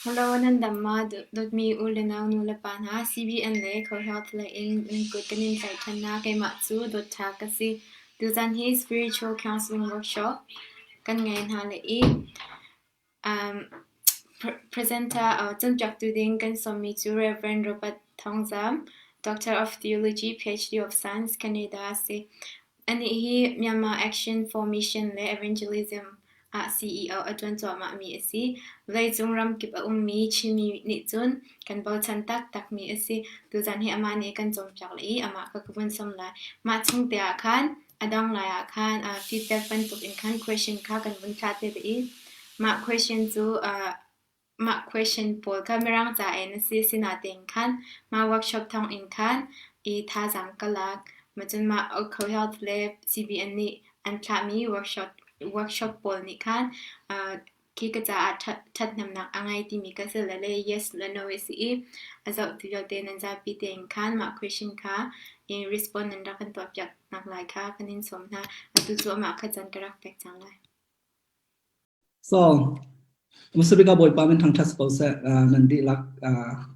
Hello, nan dam ma? Dawtmi u le nau nu le pa hna, CBN le CoHealth lei in nan kut kan in tlaih ṭhan hna. Keimah cu Dawt Ṭha ka si. Tuzan hi Spiritual Counseling Workshop kan ngei hna le i presenter cawnpiaktu ding kan sawmmi cu Rev. Robert Thawngzam, Doctor of Theology, PhD of Science, Canada a si. Anih hi Myanmar Action for Mission le Evangelism ah CEO a ṭuan cuahmahmi a si. Vawleicung ramkip a ummi Chinmi nih cun kan bochan taktakmi a si. Tuzan hi amah nih a kan cawnpiak lai i amah ka vun sawm lai. Mah chung te ah khan a dang lai ah khan feedback bantuk in khan question kha kan vun thlah te i mah question cu Mah question pawl kha Mirang ca in a si. Sinain khan mah workshop thawngin khan i thazaang ka lak. Cun mah CoHealth le CBN nih an thlahmi workshop pawl nih khan khi ka caah ṭhathnemnak a ngei timi ka si le yes le no a si i a zohtu vialte nan zapi tein khan mah question kha i respond nan rak kan tuahpiak nak lai kha kan in sawm hna. Atu cu amah kha caan ka rak pek cang lai. So, Musabika Bawipa min thangṭhat ko seh. Nan dihlak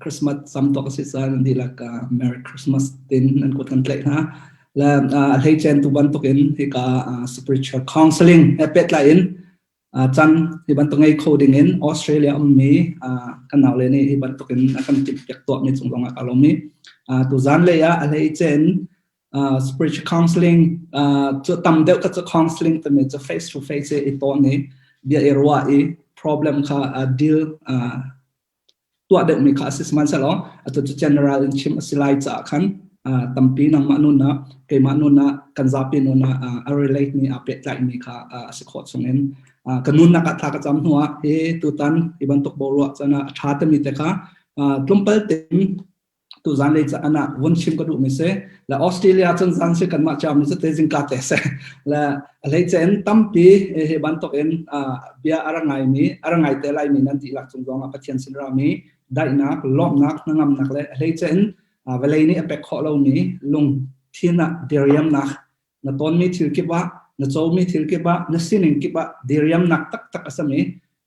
Christmas sam tuak a si caah nan dihlak Merry Christmas tin nan kut kan tlaih hna. Le a hleicen tu bantukin hika spiritual counseling he pehtlai in chan hi bantuk ngei kho ding in Australia ummi kan naule nih hi bantukin a kan timhpiak tuahmi cung zongah ka lawm i tuzan lei ah a hleicen spiritual counseling cu tam deuh ka cu counseling timi cu face to face i tawn i bia i ruah i problem kha deal tuah deuh mi kha a si. Sihmanhsehlaw atu cu general in chim a si lai caah khan tampi nangmah nun ah, keimah nun ah, kan zapi nun ah a relate mi, aa pehtlaih mi kha a si khawh chung in ka nunnak ah thla ka cam hnu ah hi tutan hi bantuk boruah chan ah a ṭha timi te kha tlawmpal tein tuzan lei ca ana vun chim ka duh mi si. Le Australia cun zan si, kanmah Germany cu te zingka te si. Le hlei chen tampi hi bantuk in bia a ra ngai mi, a ra ngai te lai mi nan dihlak cung zong ah Pathian sin ra mi daihnak, lawmhnak, hnangamnak le hlei chen vawlei nih a pek khawh lo mi lung thin ah diriamnak, na ton mi thil kip ah, na co mi thil kip ah, na sining kip ah diriamnak taktak a sami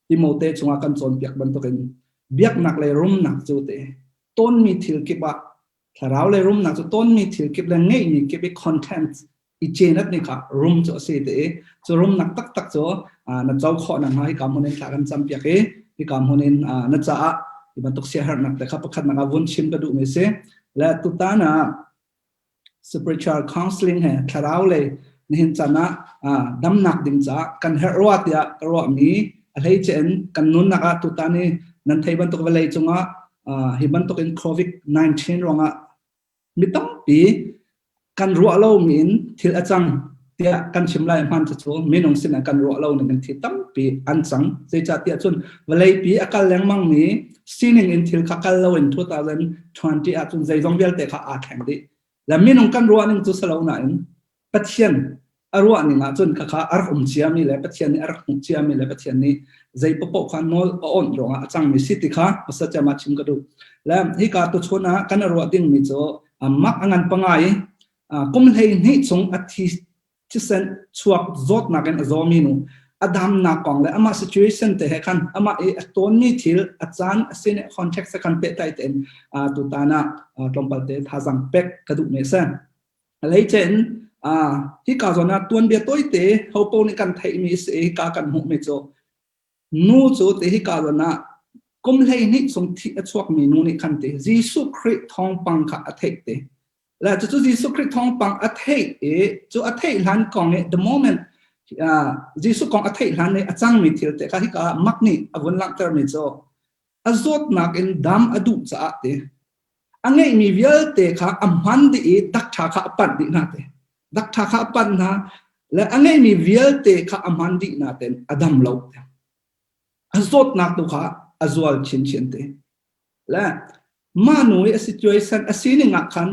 Timote chungah kan cawnpiak bantukin biaknak le rumnak cu te tonmi thil kip ah, thlarau le rumnak cu tonmi thil kip le ngeihmi kip i content i cenat ni kha rum cu a si te i cu rumnak taktak cu na co khawh nak hnga hika hmun in thla kan cam piak i hika hmun in na caah hi bantuk siaherhnak te kha pakhatnak ah vun chim ka duhmi si. Le tutan ah spiritual counseling he thlarau lei nihin chan ah damnak ding caah kan herh rua tiah ka ruahmi, a hleice in kan nunnak ah tutan i nan thei bantuk vawlei cungah hi bantuk in COVID-19 ruangah mi tampi kan ruah lomi in thil a cang tiah kan chim lai hman cu minung sin ah kan ruah lo ning in thil tampi an cang. Zeicahtiah cun vawleipi a kal lengmang mi sining in thil kha kal lo in 2020 ah cun zeizong vialte kha aa thleng dih. Le minung kan ruah ning cu si lo nain Pathian a ruah ning ah cun khakha a rak um ciami le Pathian nih a rak hmuh ciami le Pathian nih zei paoh kha nawl a awnh ruangah a cangmi si ti kha hmasa cem ah chim ka duh. Le hika tuchun ah kan ruah dingmi cu mak a ngan panga i kum 12 chung a thi thisen chuak zawtnak in a zawmi nu a damnak kong le amah situation te he khan, amah i a tawnmi thil, a caan, a sin context khan pehtlai tein tutan ah tlawmpal te thazang pek ka duh me se. Hleice in hika zawn ah tuanbia tawite hopo nih kan theihmi si. Hika kan hmuhmi cu nu cu te hika zawn ah kum 12 chung thi a chuakmi nu nih khan te Jesuh Khrih thawngpang kha a theih te. Le cucu Jesuh Khrih thawngpang a theih i cu a theih hlan kong i the moment Jesuh kong a theih hlan i a cangmi thil te kha hika mak nih a vun langhtermi cu a zawtnak in dam a duh caah te a ngeihmi vialte kha a hman dih i dakṭha kha a panh dih hna te. Dakṭha kha a panh hna le a ngeihmi vialte kha a hman dih na ten a dam lo te. A zawtnak tu kha a zual chinchin te. Le mah nu i a situation, a sining ah khan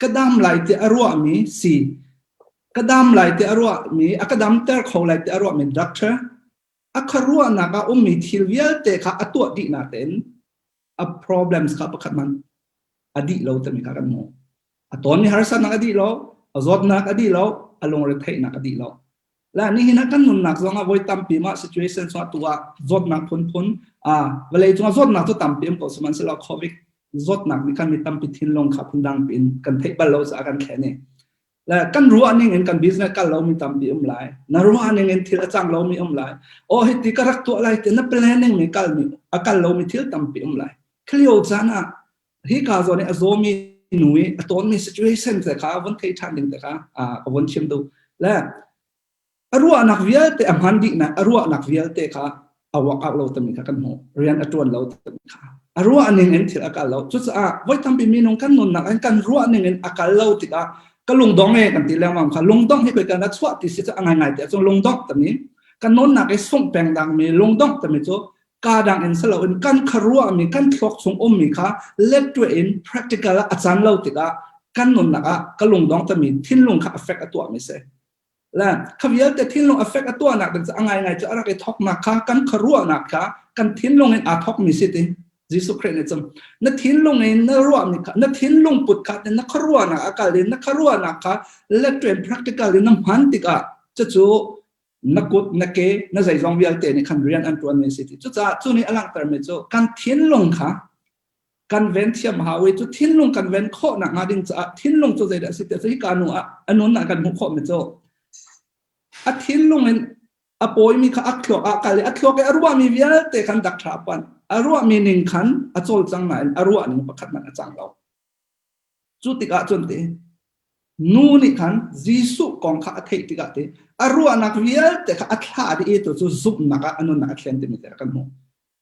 ka dam lai ti a ruahmi si, ka dam lai ti a ruahmi, a ka damter kho lai ti a ruahmi doctor, a khuaruahnak ah ummi thil vialte kha a tuah dih na tein a problems kha pakhat man a dih lo timi kha kan hmuh. A tawnmi harsatnak a dih lo, a zawtnak a dih lo, a lungretheihnak a dih lo. La nihin ah kan nunnak zong ah voi tampi mah situation chungah tu ah zawtnak phunphun vawlei cungah zawtnak cu tampi um ko sihmanhsehlaw COVID zawtnak nih khan mi tampi thinlung kha phundang piin kan theih bal lo caah kan thlen i le kan ruah ning in kan business kal lomi tampi um lai na ruah ning in thil a cang lomi um lai oh hiti ka rak tuah lai ti na planning mi kal mi a kal lomi thil tampi um lai khlio caan ah hi ka zawn i a zawmi nu i a tawnmi situation te kha von thei ṭhan ding te kha ka von chim duh le a ruahnak vialte a hman dih na a ruahnak vialte kha a work out lo tami kha kan hmuh rian a ṭuan lo tami kha a ruah ning in thil a kal lo cucaah voi tampi minung kan nunnak in kan ruah ning in a kal lo tikah ka lungdong e kan ti lengmang kha lungdong hi koi kan a chuah ti si cu a ngai ngai te cu lungdong tami kan nunnak i sungh peng dang mi lungdong tami cu ka dang in silo in kan kharuahmi kan thluak chung ummi kha let in practical ah a can lo tikah kan nunnak ah ka lungdong tami thinlung kha affect a tuahmi si le kha vialte thinlung affect a tuahnak ding cu a ngaingai cu a rak i thoknak kha kan khuaruahnak kha kan thinlung in aa thokmi si ti Jesuh Khrih nih cun na thinlung in na ruahmi kha na thinlung put kha na khuaruahnak a kal in na khuaruahnak kha let practical in na hman tikah cucu na kut na ke na zeizong vialte nih khan rian an ṭuanmi a si ti cucaah cu nih a langhtermi cu kan thinlung kha kan ven thiam hau i cu thinlung kan ven khawh nak hnga ding caah thinlung cu zeidah a si ti cu hika nu ah a nun ah kan hmuh khawhmi cu a thinlung in a pawimi kha a thluak ah kal i a thluak i a ruahmi vialte khan dak ṭha pan a ruahmi ning khan a cawlcang nain a ruah ning pakhat hmanh a cang lo Cu tikah cun te nu nih khan Jesuh kong kha a theih tikah te a ruahnak vialte kha a thlah dih i tu cu zumhnak ah a nunnak a thlen timi te kan hmuh.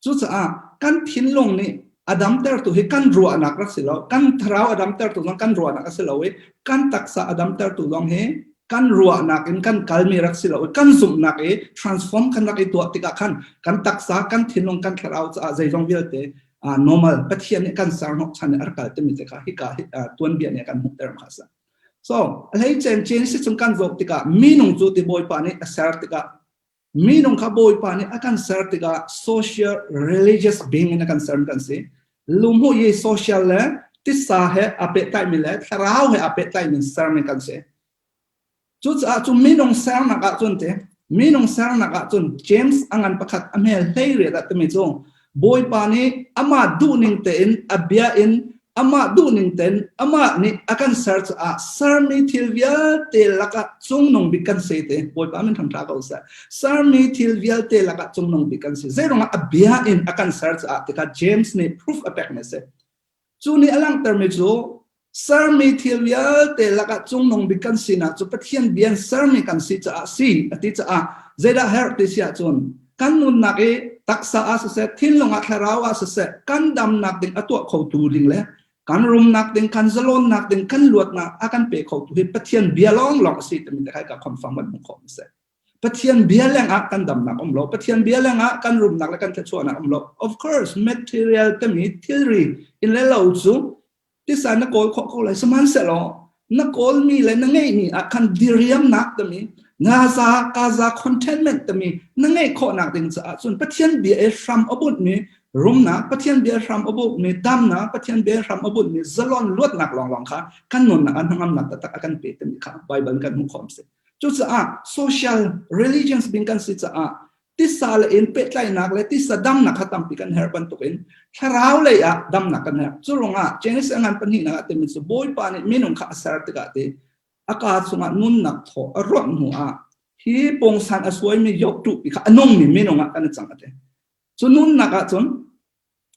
Cucaah kan thinlung nih a damtertu hi kan ruahnak rak si lo, kan thlarau a damtertu zong kan ruahnak a si lo i kan taksa a damtertu zong hi kan ruahnak in kan kalmi rak si lo i kan zumhnak i transform kan rak i tuah tikah khan kan taksa, kan thinlung, kan thlarau caah zeizong vialte normal Pathian nih kan ser hnawh chan nih a rak kal timi te kha hika tuanbia nih a kan hmuhter kha sa. So hlei chen chen si chung kan zoh tikah minung cu ti Bawipa nih a ser tikah minung kha Bawipa nih a kan ser tikah social religious being in a kan ser kan si. Lungmu yi social le tisa he a pehtlaimi le thlarau he a pehtlaimi sermi kan si. Cucaah cu minung sernak ahcun te minung sernak ahcun James a ngan pakhat a hmel hlei riat ah timi cu Bawipa nih amah duhning tein a bia in amah duhning tein amah nih a kan ser caah sermi thil vialte lakah cungnung bik kan si te Bawipa min thangṭha ko seh sermi thil vialte lakah cungnung bik kan si zeiruangah a bia in a kan ser caah tikha James nih proof a pek mi a si Cu nih a langhtermi cu sermi thil vialte lakah cungnung bik kan sinak cu Pathian bia in sermi kan si caah si a ti caah zeidah herh ti si ahcun kan nunnak i taksa ah siseh thinlung ah thlarau ah siseh kan damnak ding a tuah khotu ding le kan rumnak ding kan zalawnnak ding kan luatnak a kan pe khotu hi Pathian bia lawnglawng a si timi te kai ka confirm van hmuh khawh si. Pathian bia lengah kan damnak um lo. Pathian bia lengah kan rumnak le kan thluachuahnak um lo. Of course, material tami thilri in le lo cu tisa na kawl khawh ko lai. Sihmanhsehlaw na kawlmi le na ngeihmi ah khan diriamnak tami ngaza kaza contentment tami na ngeih khawhnak ding caah cun Pathian bia i hram a bunhmi rumnak, Pathian bia hram a bunhmi damnak, Pathian bia hram a bunhmi zalon luatnak lawnglawng kha kan nunnak ah hnangamnak taktak a kan pe timi kha Bible kan hmuh khawh si. Cucaah social religions bing kan si caah tisa le in pehtlaihnak le tisa damnak kha tampi kan herh bantukin thlarau lei ah damnak kan herh. Cu ruangah Genesis a ngan pahnihnak ah timi cu Bawipa nih minung kha a ser tikah ti a kaa chungah nunnak thaw a rawnh hnu ah hi pungsan a suaimi Job tuhpi kha a nungmi minung ah kan i cang a ti. Cu nunnak ah cun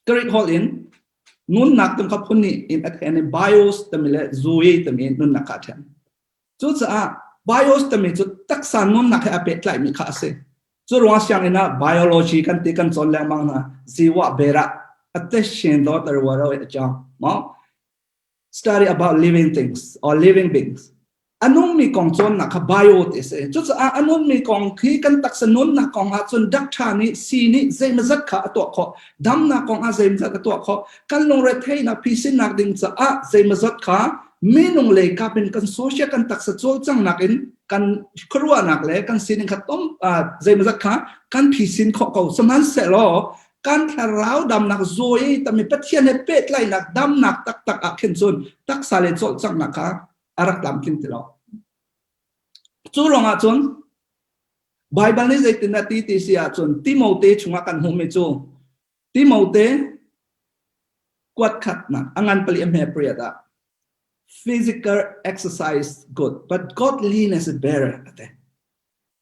Greek holh in nunnak tum kha phun nih in a then i bios timi le zoe timi nunnak kha a then. Cucaah bios timi cu taksa nunnak he a pehtlaihmi kha a si. Cu ruang sianginn ah biology kan ti kan cawn lengmang hna. Ziwa bera a te shin do tar wa ro a chang. Mo study about living things or living beings. A nungmi kong cawnnak kha bio ti a si. Cucaah a nungmi kong khi kan taksa nunnak kong ah cun doctor nih sii nih zeimazat kha a tuah khawh. Damnak kong ah zeimazat a tuah khawh. Kan lungretheihnak phisinnak ding caah zeimazat kha minung lei kap in kan social kan taksa cawlcanghnak in kan khuaruahnak le kan sining kha tom zeimazat kha kan phisin khawh ko sihmanhsehlaw kan thlarau damnak zawi tami Pathian he pehtlaihnak damnak taktak ah khin cun taksa le cawlcanghnak kha a rak tlamtling ti lo cu ruangah cun. Baibal nih zeitin a ti ti si ahcun Timote chungah kan hmuhmi cu Timote kuat khatnak a ngan pali a hme pariat ah physical exercise good but godliness is better ate.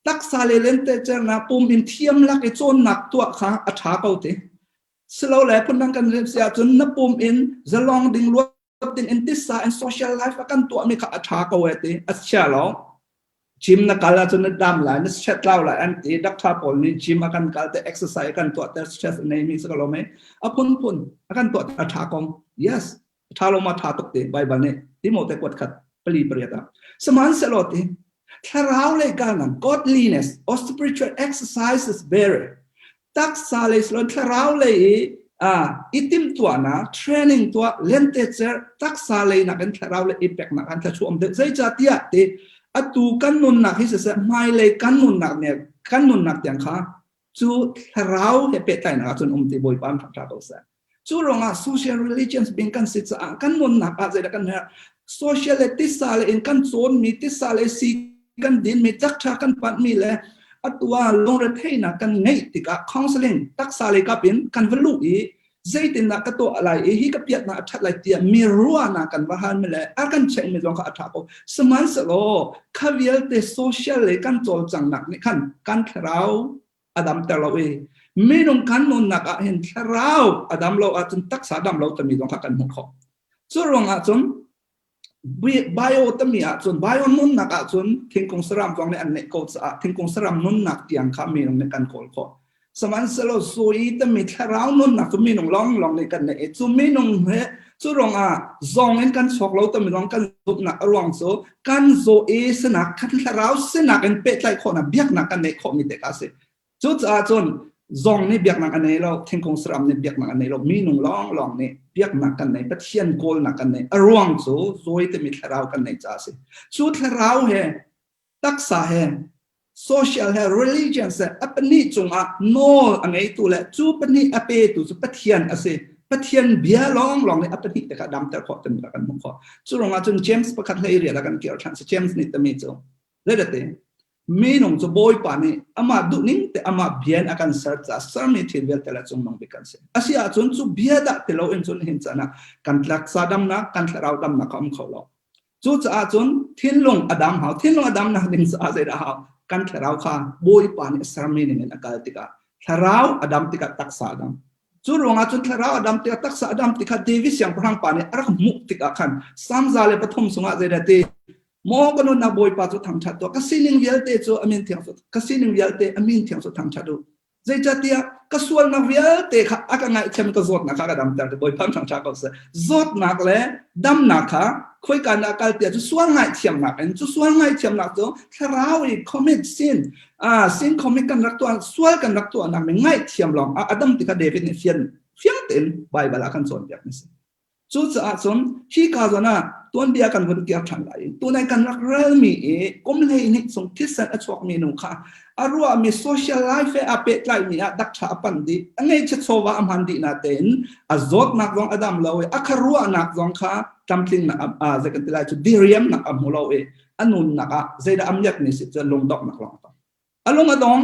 Taksa le lente cernak pum in thiam lak i cawnnak tuah kha a ṭha ko te. Silole phundang kan rem si ahcun na pum in zalong ding luat ding in tisa and social life a kan tuahmi kha a ṭha ko e ti. A chia lo. Gym na kal ahcun na dam lai, na stress lau lai an ti. Doctor pawl nih gym a kan kal te exercise a kan tuah ter stress a neimi si ko lo mei. A phunphun a kan tuah a ṭha kong. Yes, a ṭha lo ma ṭha tuk ti Bible nih Timote kuat khat pali pariat ah. Sihmanhsehlaw ti thlarau lei kalnak godliness or spiritual exercises better taksa lei silon thlarau lei i i timhtuahnak training tuah lentecer taksa lei nakin thlarau lei i peknak an thlachuam deuh zeicahtiah ti atu kan nunnak hi siseh hmailei kan nunnak ne kan nunnak tiang kha cu thlarau he pehtlaihnak ahcun um ti Bawipa an ṭha ko seh. Cu ruangah social religions bing kan si caah kan nunnak ah zeidah kan herh? Social le tisa le in kan cawnmi, tisa le si kan dinmi, cakṭha kan panhmi le atu ah lungretheihnak kan ngeih tikah counseling taksa lei kap in kan va luh i zeitindah ka tuah lai i hi ka piatnak a ṭhat lai tiah mi ruahnak kan va halmi le a kan chekmi zong kha a ṭha ko. Sihmanhsehlaw kha vialte social lei kan cawlcanghnak nih khan kan thlarau a damter lo i minung kan nunnak ah hin thlarau a dam lo ahcun taksa dam lo tami zong kha kan hmuh khawh. Cu ruangah cun bio tami ahcun bio nunnak ahcun thingkung saram zong nih an neih ko caah thingkung saram nunnak tiang kha minung nih kan kawl khawh. Sihmanhsehlaw sui tami thlarau nunnak cu minung lawnglawng nih kan neih i cu minung he cu ruangah zong in kan chuak lo tami zong kan zumhnak a ruang cu kan zaw i sinak kan thlarau sinak in pehtlaih khawhnak biaknak kan neih khawhmi te kha a si. Cucaah cun zong nih biaknak a nei lo, thingkung saram nih biaknak a nei lo, minung lawnglawng nih biaknak kan nei, Pathian kawlnak kan nei. A ruang cu zawi timi thlarau kan neih caah a si. Cu thlarau he taksa he social he religion he a pahnih cungah nawl a ngeitu le cu pahnih a petu cu Pathian a si. Pathian bia lawnglawng nih a pahnih te kha damter khawh timi kha kan hmuh khawh. Cu ruangah cun James pakhat hlei rial ah kan kir ṭhan. James nih tami cu Zeidate minung cu Bawipa nih amah duhning te amah bia in a kan ser caah sermi thil vialte le cungnung bik kan si. Asi ahcun cu bia dah ti loin cun hin can ah kan taksa damnak, kan thlarau damnak a um kho lo. Cucaah cun thinlung a dam hau. Thinlung a damnak ding caah zeidah hau? Kan thlarau kha Bawipa nih a sermi ning in a kal tikah thlarau a dam tikah taksa a dam. Cu ruangah cun thlarau a dam tikah taksa a dam tikah David siangpahrang pa nih a rak hmuh tikah khan Psalm 103 chungah zeidah ti Maw ka nunnak Bawipa cu thangṭhat tuah. Ka sining vialte cu a min thiang cu ka sining vialte a min thiang cu thangṭhat u. Zeicahtiah ka sualnak vialte kha a ka ngaihthiam ka zawtnak kha ka damter ti Bawipa thangṭhat ko seh. Zawtnak le damnak kha khoika na kal tiah cu sual ngaihthiamnak in cu sual ngaihthiamnak cu thlarau i commit sin ah sin commit kan rak tuah sual kan rak tuahnak mi ngaihthiam lawng a dam ti kha David nih fian fiang tein Bible ah kan cawnpiak mi si. Cucaah cun hi ka zawn ah tuanbia kan vun kir ṭhan lai. Tunai kan rak relmi i kum 12 chung thisen a chuakmi nu kha a ruahmi social life he aa pehtlaimi ah dakṭha a pan dih. A ngeihchiat chawva a hman dih natein a zawtnak zong a dam lo i a khuaruahnak zong kha tlamtlingnak a zei kan ti lai cu diriamnak a hmu lo i a nunnak ah zeidah a miakmi si cu lungdonghnak lawng a tong. A lung a dong.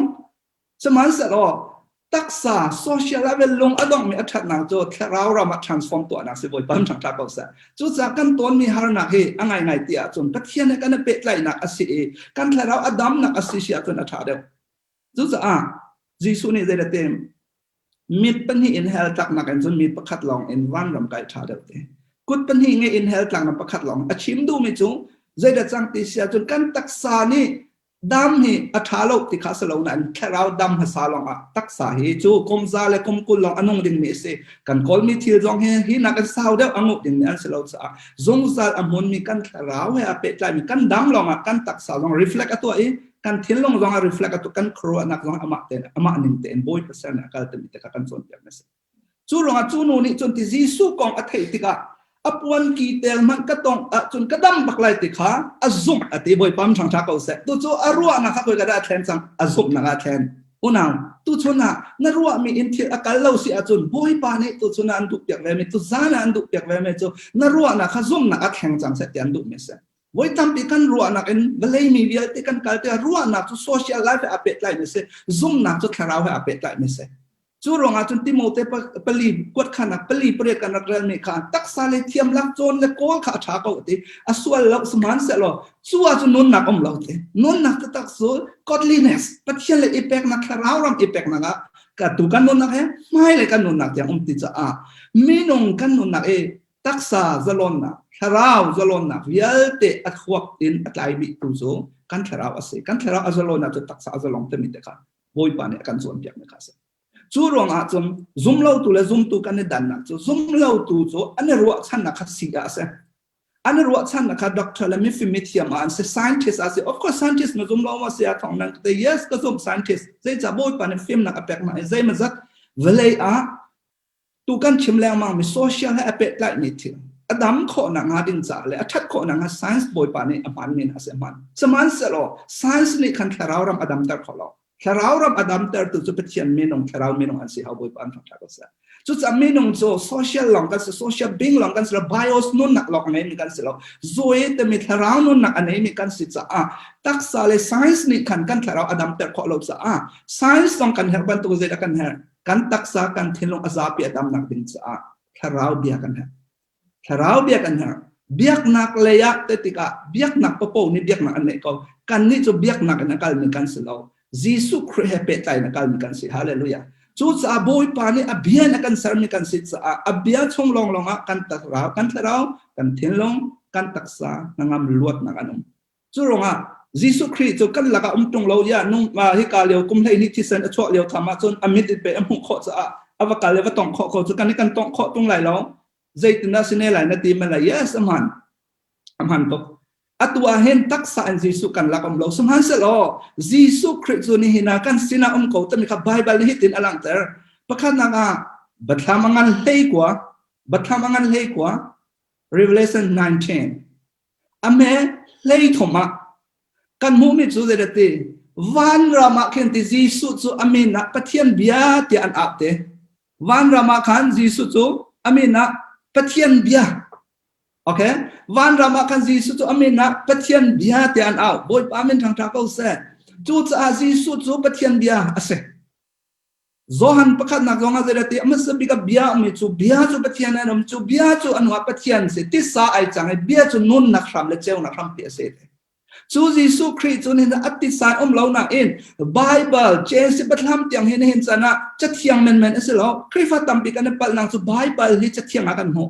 Sihmanhsehlaw taksa social level lung a donghmi a ṭhatnak cu thlarau ram ah transform tuahnak si Bawipa ṭhang ṭha ko seh. Cucaah kan tawnmi harnak hi a ngaingai ti ahcun Pathian he kan i pehtlaihnak a si i kan thlarau a damnak a si si ahcun a ṭha deuh. Cucaah Jesuh nih zeidah ti mit pahnih in hell tlaknak in cun mi pakhat lawng in vanram kai ṭha deuh ti. Kut pahnih nge in hell tlaknak pakhat lawng a chim duhmi cu zeidah cang ti si ahcun kan taksa nih Dam hi a ṭha lo ti kha si lo nain thlarau dam hmasa lawngah taksa hi cu kum za le kum 20 lawng a nung dingmi a si. Kan kawlmi thil zong hi hi nak in sau deuh a nguh dingmi an si lo caah zungzal a hmunmi kan thlarau he aa pehtlaimi kan dam lawngah kan taksa zong reflect a tuah i kan thinlung zong a reflect a tuah kan khuaruahnak zong amah tein amah ning tein Bawipa ser nih a kal timi te kha kan cawnpiak a si. Cu ruangah cu nu nih cun ti Jesuh kong a theih tikah a puan ki tel hmanh ka tongh ahcun ka dam bak lai ti kha a zumh a ti Bawipa ṭhang ṭha ko seh. Tu cu a ruahnak kha khoi ka dah a thlen cang a zumhnak ah a thlen. Unau, tuchun ah na ruahmi in thil a kal lo si ahcun Bawipa nih tuchun ah an duh piak ve mi tuzan ah an duh piak ve mi cu na ruahnak kha zumhnak a thleng cang seh ti an duh mi a si. Voi tampi kan ruahnak in vawlei mi vialte kan kal tikah ruahnak cu social life he aa pehtlai mi si, zumnak cu thlarau he aa pehtlai mi si. Cu ruangah cun Timote pali kuat khanak pali pariat kan rak relmi kha taksa le thiam lak cawn le kawl kha a ṭha ko ti a sual lo sihmanhsehlaw cu ah cun nunnak um lo ti nunnak taktak cu godliness Pathian le i peknak thlarau ram i peknak ah ka tu kan nunnak he hmailei kan nunnak tiang um ti caah minung kan nunnak i taksa zalonnak thlarau zalonnak vialte a huap in a tlai bik tu cu kan thlarau a si kan thlarau a zalonnak cu taksa a zalong timi te kha Bawipa nih a kan cawnpiak mi kha a si. Cu ruangah cun zumlotu le zumtu kan i dannak cu zumlotu cu an i ruahchannak kha si ah a si. An i ruahchannak kha doctor le mifim mithiam ah an si, scientist ah si. Of course scientist na zum lo ma si ah thong nan te yes ka zum scientist. Zeicah Bawipa nih fimnak a pek hna i zeimazat vawlei ah tu kan chim lengmang mi social he a pehtlaihmi thil a dam khawhnak hnga ding caah le a ṭhat khawhnak hnga science bawipa nih a hmanmi a si hman. Sihmanhsehlaw science nih khan thlarau ram a damter kho lo. Thlarau ram a damtertu cu Pathian minung, thlarau minung an si hau bawipa an thangṭhat ko seh. Cucaah minung cu social lawng kan si, social being lawng kan si lo, bios nunnak lawng a ngeimi kan si lo. Zoe timi thlarau nunnak a neimi kan si caah taksa le science nih khan kan thlarau a damter khawh lo caah science zong kan herh bantuk zeidah kan herh? Kan taksa kan thinlung a zapi a damnak ding caah thlarau bia kan herh. Thlarau bia kan herh. Biaknak lei ah te tikah biaknak papo nih biaknak an neih ko. Kan nih cu biaknak in a kalmi kan si lo. Jesuh Khrih he pehtlai in a kalmi kan si. Hallelujah. Cucaah Bawipa nih a bia in a kan sermi kan si caah a bia chung lawnglawng ah kan thlarau, kan thlarau, kan thinlung, kan taksa hnangam luatnak an um. Cu ruangah Jesuh Khrih cu kan lakah um ṭung lo ya nung hika lio kum 12 thisen a chuah lio tham ahcun a mit in pe a hmuh khawh caah a va kal le va tongh khawh ko cu kan i kan tongh khawh ṭung lai lo. Zeitindah si ne lai na ti ma lai? Yes, a hman. A hman tuk. Atu ah hin taksa in Jesuh kan lak um lo. Sihmanhsehlaw Jesuh Khrih cu nihin ah kan sinah um ko timi kha Baibal nih hitin a langhter. Pakhatnak ah Bathlam a ngan 19, Bathlam a ngan 19, Revelation 19. A me 13 ah kan hmuhmi cu zei ti vanram ah khin ti Jesuh cu a min ah Pathian bia tiah an ap te. Vanram ah khan Jesuh cu a min ah Pathian bia. Okay? Vanram ah khan Jesuh cu a min ah Pathian bia tiah an au. Bawipa min ṭhangṭha ko seh. Cucaah Jesuh cu Pathian bia a si. Johan pakhatnak zong ah zei ti a hmasa bik ah bia ummi cu bia cu Pathian an um cu bia cu anu ah Pathian si tisa ai cang i bia cu nunnak hram le ceunak hrampi a si. Cu Jesuh Khrih cu nihin a tisa um lo nain Bible Genesis Biathlam tiang hi nihin chan ah cathiang menmen a si lo. Khrihfa tampi kan i palhnak cu Bible hi cathiang ah kan hmuh.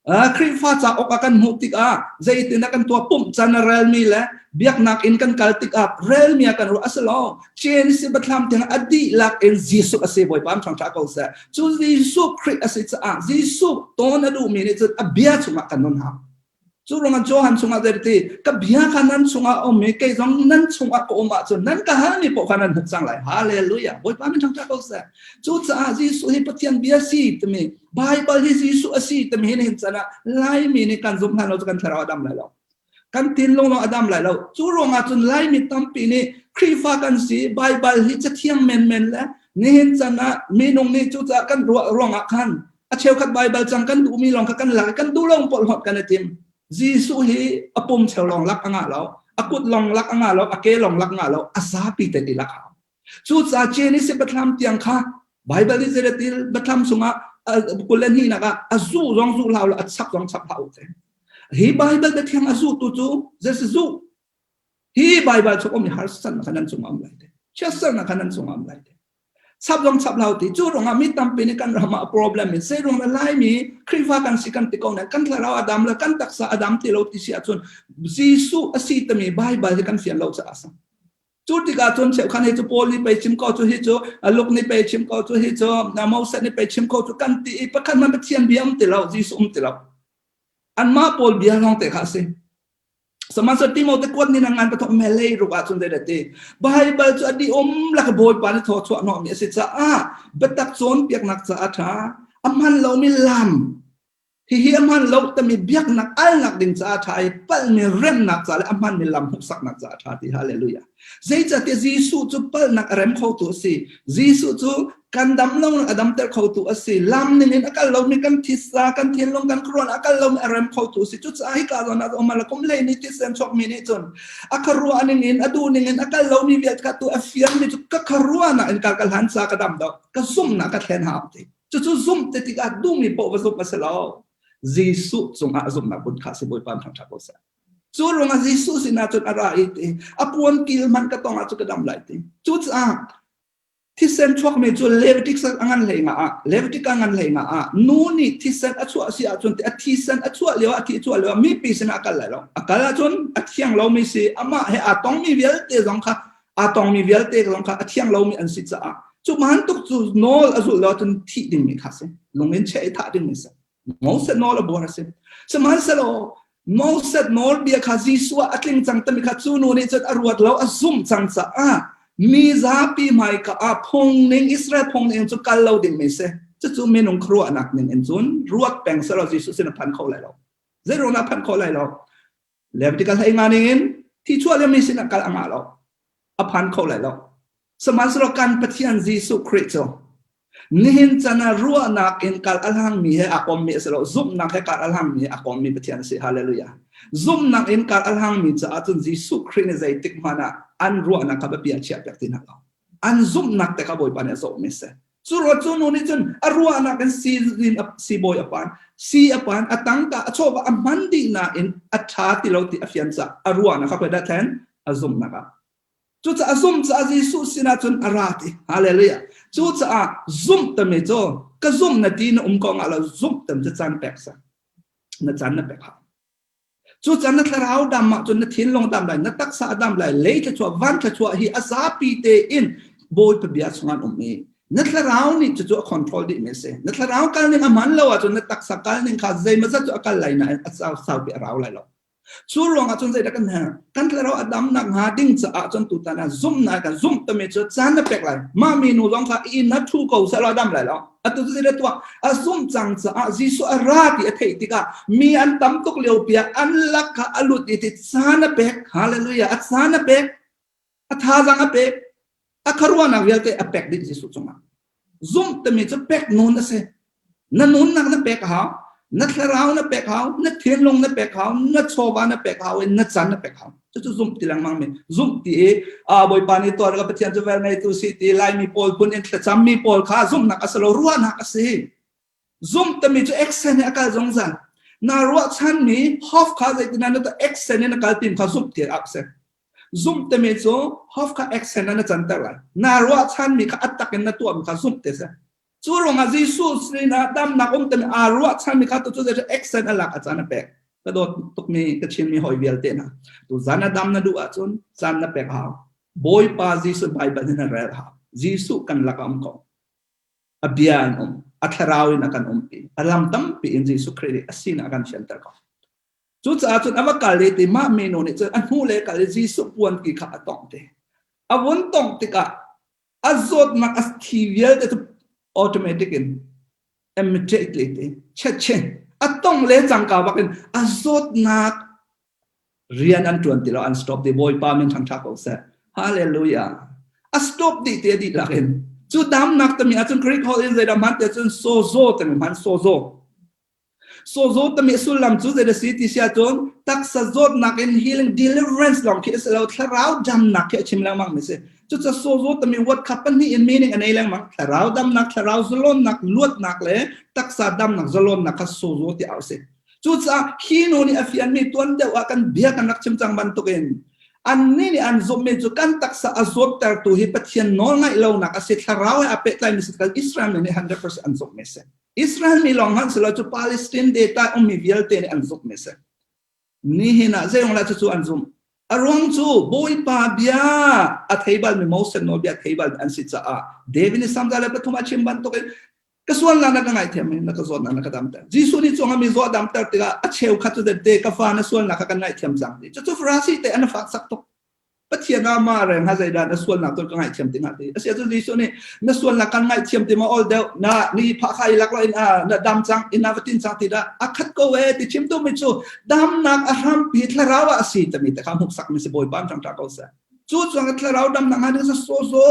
Khrihfa cauk a kan hmuh tikah zeitin a kan tuah pumh can a relmi le biaknak in kan kal tikah relmi a kan ruah a si lo. Genesis Biathlam tiang a dihlak in Jesuh a si Bawipa an ṭhangṭha ko seh. Cu Jesuh Khrih a si caah Jesuh tawn a duhmi nih cun a bia chungah kan nun hau. Cu ruangah Johan chungah zei ti ka bia kha nan chungah a um i kei zong nan chungah ka um ahcun nan ka halmi paoh kha nan hmuh cang lai. Hallelujah. Bawipa min ṭhangṭha ko seh. Cucaah Jesuh hi Pathian bia si timi Baibal hi Jesuh a si timi hin hin can ah Laimi nih kan zumh hlan lo cu kan thlarau a dam lai lo. Kan thinlung lawng a dam lai lo. Cu ruangah cun Laimi tampi nih Khrihfa kan si, Baibal hi cathiang menmen le nihin can ah minung nih cucaah kan ruah ruangah khan a cheukhat Baibal cang kan duhmi lawng kha kan lak i kan duh lo pawl hlawt kan i tim. Jesuh hi a pum cheu lawng lak a ngah lo, a kut lawng lak a ngah lo, a ke lawng lak ngah lo, a zapi te ti lak hau. Cucaah Genesis Biathlam tiang kha Baibal nih zei ti Biathlam chungah 22 nak ah a zu zong zu hlah a chap zong chap hlah u te. Hi Baibal biathiang a zu tu cu zei si zu? Hi Baibal chung um harsatnak kha nan cungah um lai te. Chiatsernak kha nan cungah um lai te. Chap zong chap hlah ti. Cu ruangah mi tampi nih kan ram ah problem in sei ruang Laimi Khrihfa kan si kan ti ko nain kan thlarau a dam le kan taksa a dam ti lo ti si ahcun Jesuh a si timi Baibal hi kan fian lo caah a si. Cu tikah cun cheukhan hi cu Paul nih pei chim ko cu hi cu Luke nih pei chim ko cu hi cu Moses nih pei chim ko cu kan ti i pakhat hmanh Pathian bia um ti lo Jesuh um ti lo. Anmah Paul bia lawng te kha a si. Sihmanhsehlaw Timote kuat ni ngan pathum melei ruk ahcun zei ti Baibal cu a di um lak Bawipa nih thaw chuah hnawhmi a si caah biatak cawnpiaknak caah a ṭha. A hman lomi lam Hihi a hmaan lo timi biaknak alnak ding caah ṭha i palhmi remnak ca le a hmaanmi lam hmuhsaknak caah ṭha ti. Hallelujah. Zeicahtiah Jesuh cu palhnak a rem khotu a si. Jesuh cu Kan dam lo a damter khotu a si. Lam ning in a kal lomi kan thisa, kan thinlung, kan khuaruahnak a kal lomi a rem khotu a si. Cucaah hika zawn ah um ala kum hlei ni thisen chuakmi nih cun a khuaruah ning in a duh ning in a kal lomi vialte kha tu a fianmi cu ka khuaruahnak in kal ka hlan ca ka dam do ka zumhnak ka thlen hau ti. Cucu zumh te tikah duhmi paoh va zumh a si lo. Jesuh cungah zumhnak bun kha si Bawipa thangṭhat ko seh. Cu ruangah Jesuh sinah cun a ra i ti a puan kil hmanh ka tong ah cu ka dam lai ti. Cucaah Thisen chuakmi cu Leviticus a ngan hlei nga ah Leviticus a ngan hlei nga ah nu nih thisen a chuah si ahcun a thisen a chuah lio a thi chuah lio mipi sinah a kal lai lo. A kal ahcun a thiang lomi si amah he aa tongmi vialte zong kha aa tongmi vialte zong kha a thiang lomi an si caah cu bantuk cu nawl a zulh lo ahcun thih dingmi kha si. Lung in cheh i thah dingmi si. Moses nawl a buar a si. Sihmanhsehlaw Moses nawlbia kha Jesuh ah a tling cang timi kha cu nu nih cun a ruat lo, a zumh cang caah mi zapi hmaika ah phung ning Israel phung ning cu kal lo ding mi si. Cucu minung khuaruahnak ning in cun ruat peng selaw Jesuh sin a phan kho lai lo. Zei ruang dah phan kho lai lo? Leviticus hlei nga ning in thi chuah le mi sin ah kal a ngah lo. A phan kho lai lo. Sihmanhsehlaw kan Pathian Jesuh Khrih cu nihin chan ah ruahnak in kal a hlangmi he aa kommi a si lo, zumhnak he kal a hlangmi he aa kommi Pathian a si. Hallelujah. Zumhnak in kal a hlangmi caah cun Jesuh Khrih nih zeitik hmanh ah an ruahnak kha biapi ah chiahpiak ti hna lo. An zumhnak te kha Bawipa nih a zohmi a si. Cu ruat cu nu nih cun a ruahnak in siibawi a pan, si a pan, a tangka a chawva a hman dih nain a ṭha ti lo ti a fian caah a ruahnak kha khoi dah thlen? A zumhnak ah. Cucaah zumh caah Jesuh sinah cun a ra ti. Hallelujah. Cucaah zumh tami cu ka zumh na ti na um ko ngah lo zumh tam cu caan pek sa. Na caan na pek hau. Cucaah na thlarau dam ah cun na thinlung dam lai, na taksa a dam lai, lei thluachuah, van thluachuah hi a zapi tein Bawipa bia chungah an um i na thlarau nih cucu a control dih mi a si. Na thlarau kal ning a hman lo ahcun na taksa kal ning kha zeimawzat cu a kal lai nain a sau saupi a rau lai lo. Cu ruangah cun zeidah kan herh? Kan thlarau a dam nakhnga ding caah cun tutan ah zumhnak kan zumh tami cu caan na pek lai. Mah minu zong kha inn na thu ko seh law dam lai lo. Atu cu zeidah tuah? A zumh cang caah Jesuh a ra ti a theih tikah mi an tam tuk lio piah an lak kha a lut i ti caan a pek. Hallelujah! A caan a pek. A thazaang a pek. A khuaruahnak vialte a pek dih Jesuh cungah. Zumh timi cu pek nun a si. Na nunnak na pek a hau, na thlarau na pek hau, na thinlung na pek hau, na chawva na pek hau i na can na pek hau. Cucu zumh ti lengmang mi. Zumh ti i a Bawipa nih tuar ka Pathian cu vel ngeitu si ti Laimi pawl phun in thlacammi pawl kha zumhnak a si lo, ruahnak a si. Zumh timi cu action he a kal zungzal. Na ruahchanmi hof kha zeitinah na tuah action in na kal tim kha zumh ti a si. Zumh timi cu hof kha action ah na canter lai. Na ruahchanmi kha a tak in na tuahmi kha zumh ti si. Cu ruangah Jesuh sinah damnak um timi aa ruahchanmi kha tu cu zei action a lak a caan a pek. Ka dawt tukmi ka Chinmi hawi vialte hna. Tu zan a dam na duh ahcun caan na pek hau. Bawipa Jesuh Baibal in na rel hau. Jesuh kan lak ah um ko. A bia in um. A thlarau in a kan umpi. A lam tampi in Jesuh Khrih nih a sinah a kan fianter ko. Cucaah cun a va kal i ti mah minu nih cun a hnu le kal i Jesuh puanki kha a tongh te. A vun tongh tikah a zawtnak a thi vialte cu automatic in immediately te chet a tong le cangka bak in a zawtnak rian an tuan ti lo an stop di bawipa min thangtha ko seh hallelujah a stop dih te dih lak in cu damnak tami ahcun Greek holh in zeidah hman te cun sozo tami hman sozo Sozo tami sullam cu zei a si ti si ahcun taksa zawtnak in healing deliverance lawng khi a si lo thlarau damnak khi a chim lengmang mi si. Cucaah sozo tami word kha pahnih in meaning a nei lengmang. Thlarau damnak, thlarau zalawnnak, luatnak le taksa damnak zalawnnak kha sozo ti a si. Cucaah hi nu nih a fianmi tuan deuh ah kan bia kan rak chim cang bantukin annih nih an zumhmi cu kan taksa a zawttertu hi Pathian nawl ngaih lonak a si thlarau he a pehtlaimi si Israel mi nih 100% an zumhmi a si. Israel mi lawng hmanh silo cu Palestine data ummi vialte nih an zumh mi si. Nihin ah zeiong la cucu an zumh. A ruang cu Bawipa bia a thei bal mi Moses nawlbia thei bal an si caah David nih Psalm 103 a chim bantuk in ka sualnak na ka ngaihthiam i na ka zawtnak na ka damter. Jesuh nih cuang mi zaw damter tikah a cheukhat cu te ka fa na sualnak kha kan ngaihthiam cang ti. Cucu Farasi te an fak sak tuk. Pathian ah mah reng ha zeidah na sualnak tu ka ngaihthiam ti hnga ti. Asi ahcun Jesuh nih na sualnak kan ngaihthiam ti ma ol deuh na ni pha kha i lak lo in a na dam cang in na va tin cang ti dah a khat ko e ti chim tu mi cu damnak a hrampi thlarau ah a si tami te kha hmuksak mi si Bawipa an ṭang ko seh. Cu chuang thlarau damnak ha ding sa so so.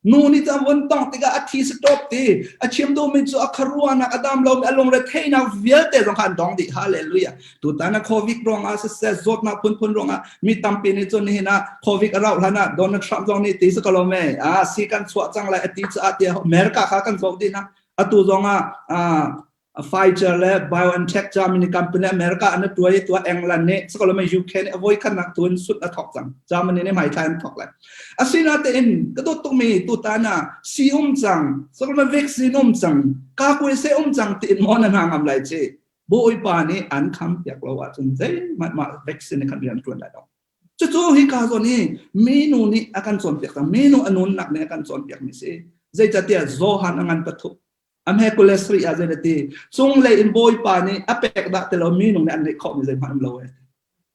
Nu nih cun vun tong tikah a thi stop ti a chim duhmi cu a kharuahnak a dam lomi a lungre theihnak vialte zong kha an dong dih. Hallelujah. Tutan a COVID ruangah siseh zawtnak phunphun ruangah mi tampi nih cun nihin ah COVID a rauh hlan ah Donald Trump zong nih ti si ko lo me ah si kan chuah cang lai a ti caah tiah America kha kan zoh dih na atu zong ah Pfizer le BioNTech Germany company America an tuai tua England nih sakolome UK nih avoi khatnak tuin sut a thok cang. Germany nih hmaithla an thok lai. Asinatein ka dawt tukmi tutan ah si um cang, sakolome vaccine um cang, ka kue se um cang tiin maw na hna ngam lai ci. Bawipa nih an kham piak lo ahcun zeihmanh mah vaccine nih khan rian tuan lai lo. Cucu hi ka zawn hi minu nih a kan cawnpiak cang. Minu a nunnak nih a kan cawnpiak mi si. Zeicatiah Johan a ngan pathup A hme 23 ah zei ti cunglei in Bawipa nih a pek dah ti lo minung nih an neih khawhmi zeihmanh um lo e.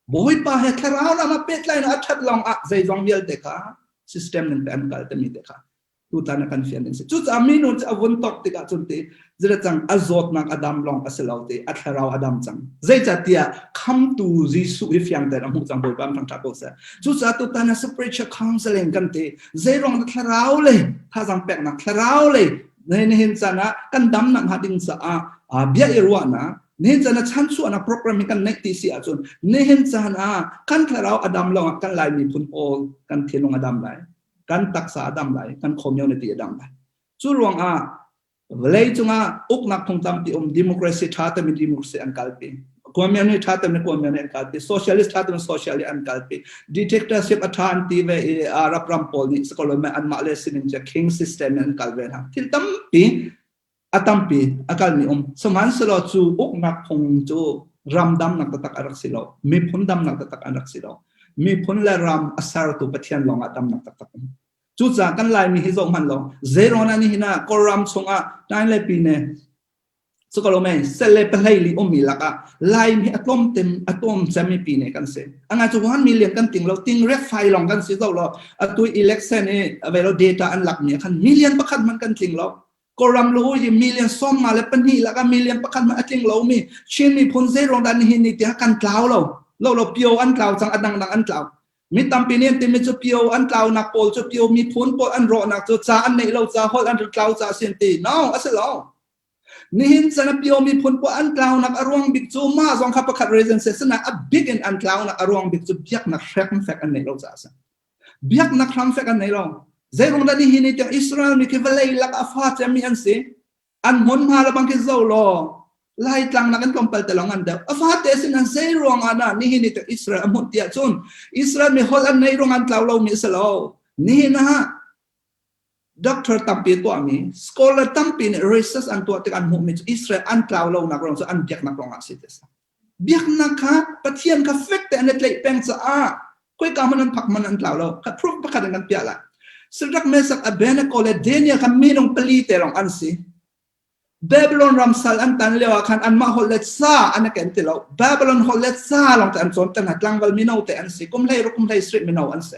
Bawipa he thlarau lam ah pehtlainak a ṭhat lawng ah zeizong vialte kha system ning te an kal timi te kha tutan a kan fian ding si. Cucaah minung cu a vun tok tikah cun ti zira cang a zawtnak a dam lawng a si lo ti a thlarau a dam cang. Zeicahtiah khamtu Jesuh hi fiang tein a hmuh cang Bawipa an thangṭhat ko seh. Cucaah tutan ah spiritual counseling kan ti zeiruang dah thlarau lei thazang peknak thlarau lei nihin caan ah kan damnak hnga ding caah bia i ruahnak nihin caan ah chanchuahnak program hi kan neih ti si ahcun nihin caan ah kan thlarau a dam lawngah kan Lai miphun pawl kan thinlung a dam lai kan taksa a dam lai kan community a dam lai. Cu ruangah vawlei cungah uknak phung tampi um democracy tha tami democracy an kalpi, Kuamian nih ṭha tem le kuamian nih an kalpi, socialist ṭha tem socialist an kalpi, dictatorship a ṭha an ti ve i Arab ram pawl nih sakolome anmah le sining cu king system in an kal ve hna. Thil tampi a tampi a kalmi um. Sihmanhsehlaw cu uknak phung cu ram damnak taktak a rak si lo. Miphun damnak taktak an rak si lo. Miphun le ram a sertu Pathian lawng ah damnak taktak um. Cucaah kan Laimi hi zoh hmanh lo, zeiruang ah nihin ah Kawlram chungah tain le pine Cukalome sel le pahlei li ummi lakah Laim hi a tlawm tem a tlawm cemmi pi ne kan si. Anga cu 1 million kan ting lo ting rek fai long kan si zo lo atu election i avelo data an lak mi khan million pakhat man kan tling lo. Kawlram lu hi million 52 lakah million pakhat man a tling lo mi Chin miphun zeiruang dah nihin ni tiah kan tlau lo. Lo lo pio an tlau cang adang dang an tlau. Mi tampi nih an timi cu pio an tlaunak pawl cu pio miphun pawl an rawhnak cu ca an neih lo ca holh an tlau ca sin ti. No, a si lo. Nihin chan a pio miphun pawl an tlaunak a ruang bik cu mah zong kha pakhat reason se sinain a bik in an tlaunak a ruang bik cu biaknak hrekfek an neih lo caah a si. Biaknak hramfek an nei lo. Zeirung dah nihin ni tiang Israel mi khi vawlei lak a fa cemmi an si. An hmunhma le bang khi zo law Laitlang nak an tlawmpal te lawng an deuh. A fate sin an zei ruang ah dah nihin ni tiang Israel a hmuh tiah cun Israel mi holh an neih ruang an tlau lomi a si lo. Nihin ah Doctor tampi tuahmi, scholar tampi nih research an tuah tik an hmuhmi cu Israel an tlau lonak ruang cu an biaknak ruangah a si ti a si. Biaknak kha Pathian kha fek te an i tlaih peng caah khoika hmanh an phak hmanh an tlau lo. Kha proof pakhat in kan piah lai. Shadrach, Meshach, Abednego le Daniel kha minung pali te lawng an si. Babylon ram sal an tan lio ah khan anmah holh le ca an ken ti lo. Babylon holh le ca lawng te an cawn te hna. Tlangval mino te an si. Kum hlei ruk kum hlei sarih mino an si.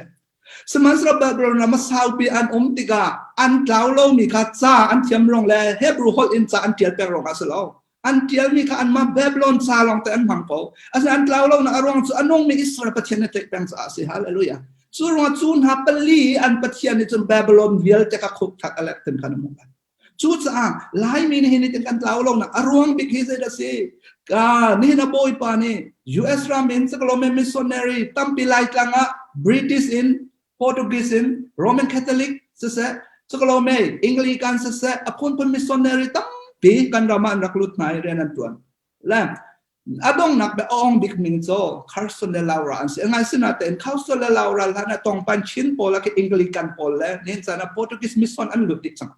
Sihmanhsehlaw Babylon ram a saupi an um tikah an tlau lomi kha ca an thiam ruang le Hebrew holh in ca an ṭial peng ruangah a si lo. An ṭialmi kha anmah Babylon ca lawng te an hmang ko. Asinain an tlau lonak a ruang cu a nungmi Israel Pathian na tlaih peng caah a si. Hallelujah. Cu ruangah cu hna pali an Pathian nih cun Babylon vialte kha khuk thak a lek tin khan a hmuh lai. Cucaah Laimi nih hin kan tlau lonak a ruang bik hi zeidah si? Ka nihin a bawipa nih US ram in Sakalome missionary tampi Laitlang ah British in Portuguese in Roman Catholic siseh Sakalome Anglican siseh a phunphun missionary tampi kan ram ah an rak lut hna i rian an tuan. Le a donghnak be ong bik min cu Carson le Laura an si. Ngai sinatein Carson le Laura hlan ah tongpan Chin pawl ah Anglican pawl le nen caan ah Portuguese mission an lut dih cang.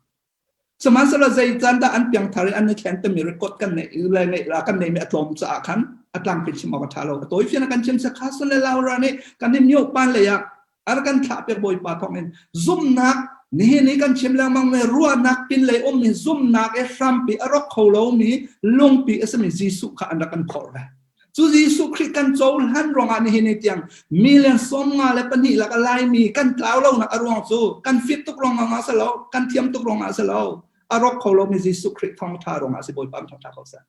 Sihmanhsehlaw zei caan dah an piangthar i an i thlen timi record kan nei le nei la kan neimi a tlawm caah khan a tlangpi chim awk a ṭha lo. A tawifian kan chim sa Carson le Laura nih kan i myo pan lei ah ar kan thlah piak Bawipa thawng in zumhnak nihin i kan chim lengmang mi ruahnak pinlei ummi zumhnak i hrampi a rawk kho lomi lungpi a simi Jesuh kha an rak kan phorh ve. Cu Jesuh Khrih kan cohlan ruangah nihin ni tiang million 52 lak a Laimi kan tlau lonak a ruang cu kan fit tuk ruangah a si lo, kan thiam tuk ruangah a si lo, a rawk kho lomi Jesuh Khrih thawngṭha ruangah a si. Bawipa thawngṭha ko seh.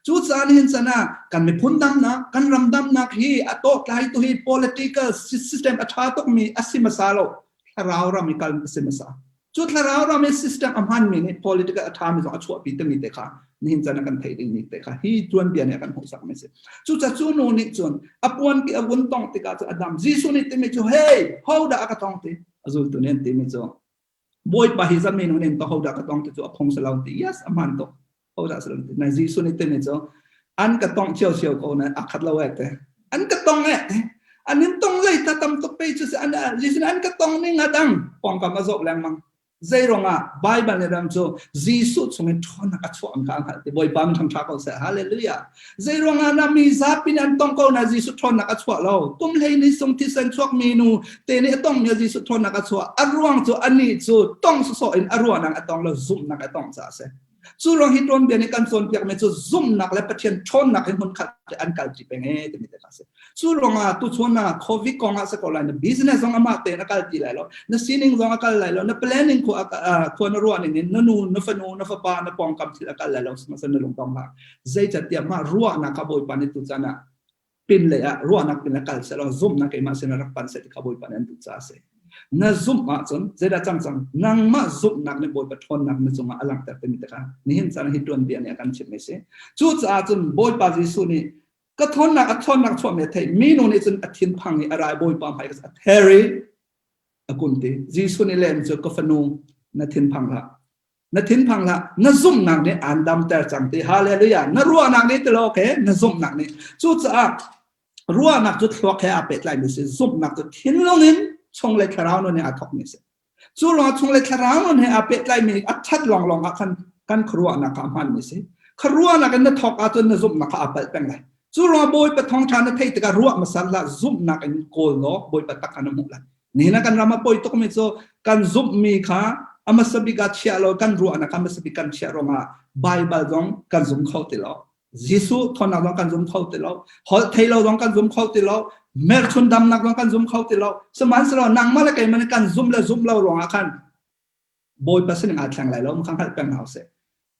Cucaah nihin chan ah kan miphun damnak, kan ram damnak hi a tawhtlai tu hi political system a ṭha tukmi a si hmasa lo. Thlarau ram i kal a si hmasa. Cu thlarau ram i system a hmanmi nih political a ṭhami zong a chuahpi timi te kha nihin caan ah kan theih dingmi te kha hi tuanbia nih a kan hmuhsakmi a si. Cucaah cu nu nih cun a puanki a vun tongh tikah cun a dam. Jesuh nih timi cu hey hodah a ka tong ti? A zultu nih an timi cu Bawipa hi zami nu nih to hodah ka tong ti cu a phung si lo ti. Yes, a hmaan tuk. Hodah si lo ti. Na Jesuh nih timi cu an ka tongh cio ko na a khat lo eh te. An ka tong eh te. An in tong lei ta tam tuk pe cu si an Jesuh nih an ka tong ning a dang pawngkam a zoh lengmang. Zeiruangah Baibal nih ram cu Jesuh chungin ṭhawnnak a chuah kha a hngalh ti Bawipa min ṭha ko seh. Hallelujah. Zeiruangah na mi zapi nih an tong ko na Jesuh ṭhawnnak a chuah lo. Kum hlei ni sung thisen chuak mi nu te nih a tong mi Jesuh ṭhawnnak a chuah. A ruang cu anih cu tong sawsawh in a ruahnak a tong lo zumhnak a tong caah a si. Cu ruang hi tuanbia nih kan cawnpiakmi cu zumhnak le Pathian ṭhawnnak hi hmunkhat an kalṭi peng e timi te kha a si. Cu ruangah tuchun ah COVID kong ah si ko lai na business zong amah tein a kal ti lai lo, na sining zong a kal lai lo, na planning khua khua na ruah ning in na nu, na fanu, na fapa, na pawngkam thil a kal lai lo, sihmanhsehlaw na lungtong hlah. Zeicahtiah mah ruahnak kha Bawipa nih tuchan ah pin lei ah ruahnak pin a kal seh law zumhnak keimah sin rak pan seh ti kha Bawipa nih an duh caah a si. Na zumh ahcun zeidah cang cang nangmah zumhnak nih Bawipa ṭhawnnak na cungah a langhter timi te kha nihin caan hi tuanbia nih a kan chimh mi si. Cucaah cun Bawipa Jesuh nih ka ṭhawnnak a ṭhawnnak chuahmi a theih mi nu nih cun a thinphang i a rai Bawipa hmai a ther i a kun ti. Jesuh nih lem cu ka fanu na thinphang hlah na thinphang hlah na zumhnak nih aan damter cang ti hallelujah na ruahnak nih ti lo okay na zumhnak nih cucaah ruahnak cu thluak he aa pehtlai mi si zumhnak cu thinlung in chunglei thlarau nun he aa thawk mi si cu ruangah chunglei thlarau nun he aa pehtlai mi a that lawnglawng ah khan kan khuaruahnak kha a hmaan mi si khuaruahnak in na thawk ahcun na zumhnak kha aa palh peng lai cu ruangah bawipa thawngṭha na theih tikah ruah hmasa hlah zumhnak in kawl law bawipa tak kha na hmuh lai Nihin ah kan ram a poi tukmi cu kan zumhmi kha a hmasa bik ah chiah lo kan ruahnak kha hmasa bik kan chiah ruangah Baibal zong kan zum kho ti lo. Jesuh thawnnak zong kan zum kho ti lo. Holh thei lo zong kan zum kho ti lo. Merchun damnak zong kan zum kho ti lo. Sihmanhsehlaw nangmah le keimah nih kan zum le zum lo ruangah khan Bawipa sining aa thleng lai lo kha hngalh peng hna usih.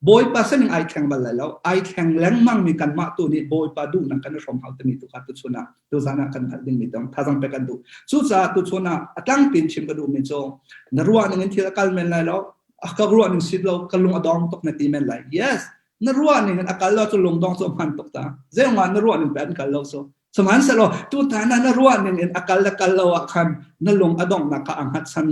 Bawipa sining ai thleng bal lai lo. Ai thleng lengmang mi kanmah tu nih Bawipa duhnak kan i hrawm hau timi tu kha tuchun ah tuzan ah kan hngalh dingmi tong thazang pek kan duh. Cucaah tuchun ah a tlangpi in chim ka duhmi cu na ruah ning in thil a kal men lai lo. A ka ruah ning si lo ka lung a dong tuk na ti men lai. Yes, na ruah ning in a kal lo cu lungdong cu a hman tuk ta. Zeingah na ruah ning pe an kal lo so. Sihmanhsehlaw tutan ah na ruah ning in a kal le kal lo ah khan na lung a donghnak kha a hngatchan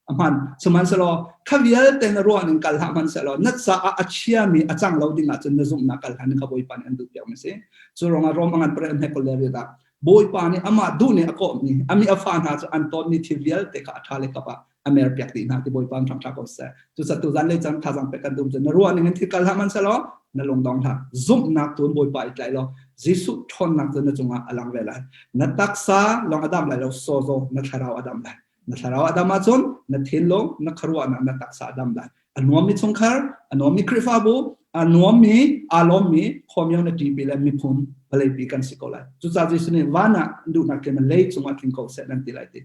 a hman sihmanhsehlaw kha vialte na ruah ning kal hlah hmanhsehlaw na caah a chiami a cang lo ding ahcun na zumhnak kal hlan kha Bawipa nih an duh piak mi si cu ruangah Rom a ngan pare an hekol le riat ah Bawipa nih amah duh nih a kawhmi ami a fa hna cu an tawnmi thil vialte kha a ṭha le kap ah a mer piak dih hna ti Bawipa nih ṭha ko seh cu tu zan lei cang thazang pek kan dum cu na ruah ning in thil kal hlah hmanhsehlaw na lungdong hlah zumhnak tu in Bawipa i tlai law Jesuh ṭhawnnak cu na cungah a lang ve lai na taksa lawng a dam lai lo sozo na thlarau a dam lai Na thlarau a dam ahcun na thinlung, na khuaruahnak, na taksa a dam lai. A nuammi chungkhar, a nuammi Khrihfabu, a nuammi, aa lawmmi khuamio na ṭipi le miphun vawleipi kan si ko lai. Cucaah Jesuh nih van ah duhnak tling lei cungah tling ko seh nan ti lai ti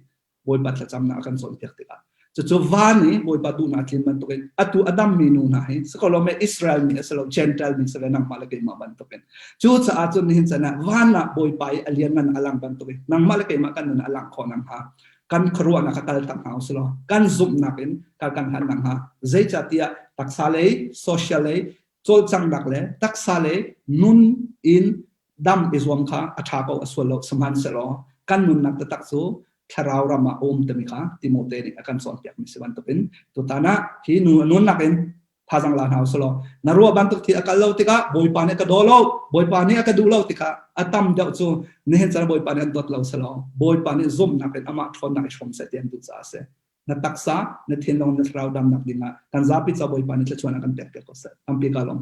Bawipa thlacamnak a kan cawnpiak tikah cucu van i Bawipa duhnak tlin bantukin atu a dammi nu hna hi sakolome Israel mi a si lo Gentile mi si le nangmah le keimah bantukin cucaah cun nihin chan ah van ah Bawipa i a lianngan a lang bantukin nangmah le keimah kan nun a lang khawh nakhnga kan khuaruahnak kha kal tak hna usilaw kan zumhnak in kal kan hlan nakhnga zeicahtiah taksa lei social lei cawlcanghnak le taksa lei nun in dam i zuam kha a ṭha ko a sual lo sihmanhsehlaw kan nunnak taktak cu thlarau ram ah a um timi kha Timote nih a kan cawnpiak mi si bantukin tutan ah hi nu nunnak in thazang la hna usulaw na ruah bantuk thil a kal lo tikah bawipa nih a ka daw lo bawipa nih a ka duh lo tikah a tam deuh cu nihin caan bawipa nih an dawt lo selaw bawipa nih zumhnak in amah ṭhawnnak i hrawm seh ti an duh caah a si na taksa na thinlung na thlarau damnak dingah kan zapi ca bawipa nih thluachuah a kan pek piak ko seh tampi ka lawm.